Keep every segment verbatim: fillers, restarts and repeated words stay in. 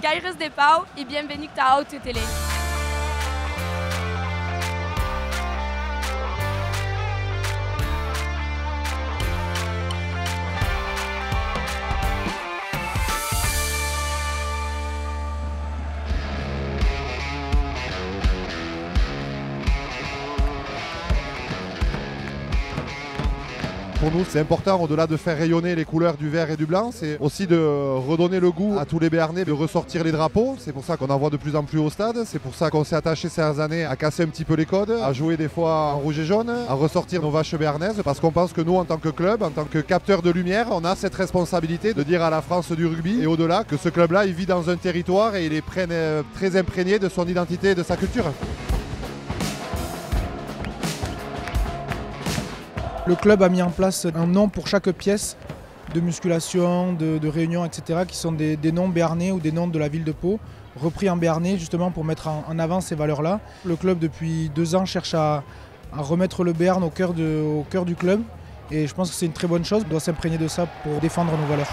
Caires de Pau e bienvenut a Auto Tele. Pour nous, c'est important, au-delà de faire rayonner les couleurs du vert et du blanc, c'est aussi de redonner le goût à tous les Béarnais de ressortir les drapeaux. C'est pour ça qu'on en voit de plus en plus au stade. C'est pour ça qu'on s'est attaché ces dernières années à casser un petit peu les codes, à jouer des fois en rouge et jaune, à ressortir nos vaches béarnaises, parce qu'on pense que nous, en tant que club, en tant que capteur de lumière, on a cette responsabilité de dire à la France du rugby et au-delà que ce club-là, il vit dans un territoire et il est pré-, très imprégné de son identité et de sa culture. Le club a mis en place un nom pour chaque pièce de musculation, de, de réunion, et cetera, qui sont des, des noms béarnais ou des noms de la ville de Pau, repris en béarnais justement pour mettre en, en avant ces valeurs-là. Le club, depuis deux ans, cherche à, à remettre le Béarn au cœur de, au cœur du club. Et je pense que c'est une très bonne chose. On doit s'imprégner de ça pour défendre nos valeurs.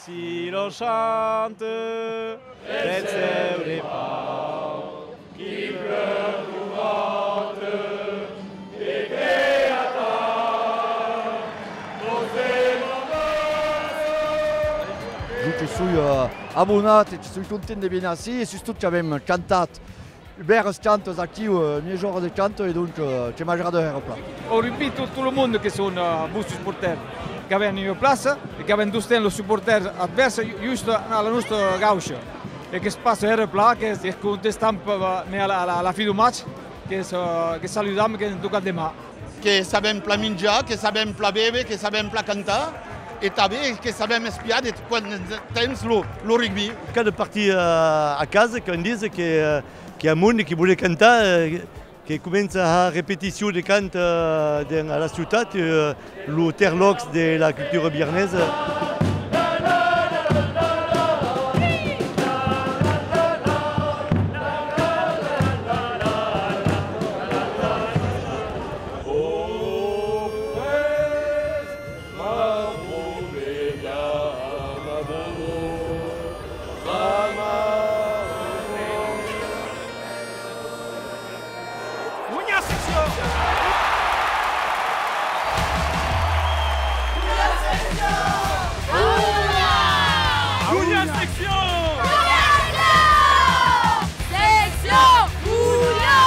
Si lo chante, recebre pau, qui pleu lo vòte, e que atal, nos demandam. Jo que soi, eh, abonat e que soi content de venir ací, e sustot qu'avem cantat bèras cantas aquiu, eh, mièja ora de canta, e donc, eh, que m'agrada hèra plan. Au rugby, tot, tot lo monde que son, eh, bons suportèrs, qu'avèm ua plaça, e qu'avèm tostemps los suportèrs advèrs ju-, just a la nòstra gaucha, e que's passa hèra plan, que's, que's contestam, eh, mès a la, a la, a la fin deu match, que's, eh, que's saludam, que'ns tocam de man. Que sabèm plan minjar, que sabèm plan béver, que sabèm plan cantar, e tanben que sabèm espiar de quant temps lo, lo rugby. Cada partit, eh, a casa, quand dise que, eh, que a monde qui vòle cantar, eh, que comença a har repeticion de cant, eh, dens, a la ciutat, eh, lo terlòcs de la cultura biarnesa. Unha seccion! Unha seccion! Seccion! Unha!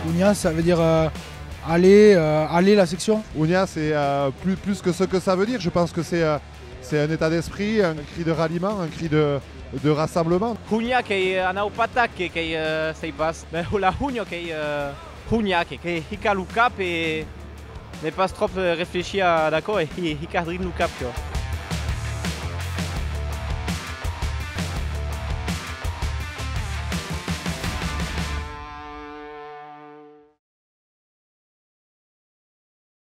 Unha, ça veut dire, euh, aller, euh, aller la section. Unha, c'est, euh, plus, plus que ce que ça veut dire. Je pense que c'est, euh, c'est un état d'esprit, un cri de ralliement, un cri de, de rassemblement. Unha qu'ei, eh, anar au patac, que, qu'ei, eh, sèi pas. Ben, la unha qu'ei, eh, unha, que, que hica lo cap e ne pas tròp, eh, reflechir ad aquò e hi-, hicar drin lo cap, tu vois.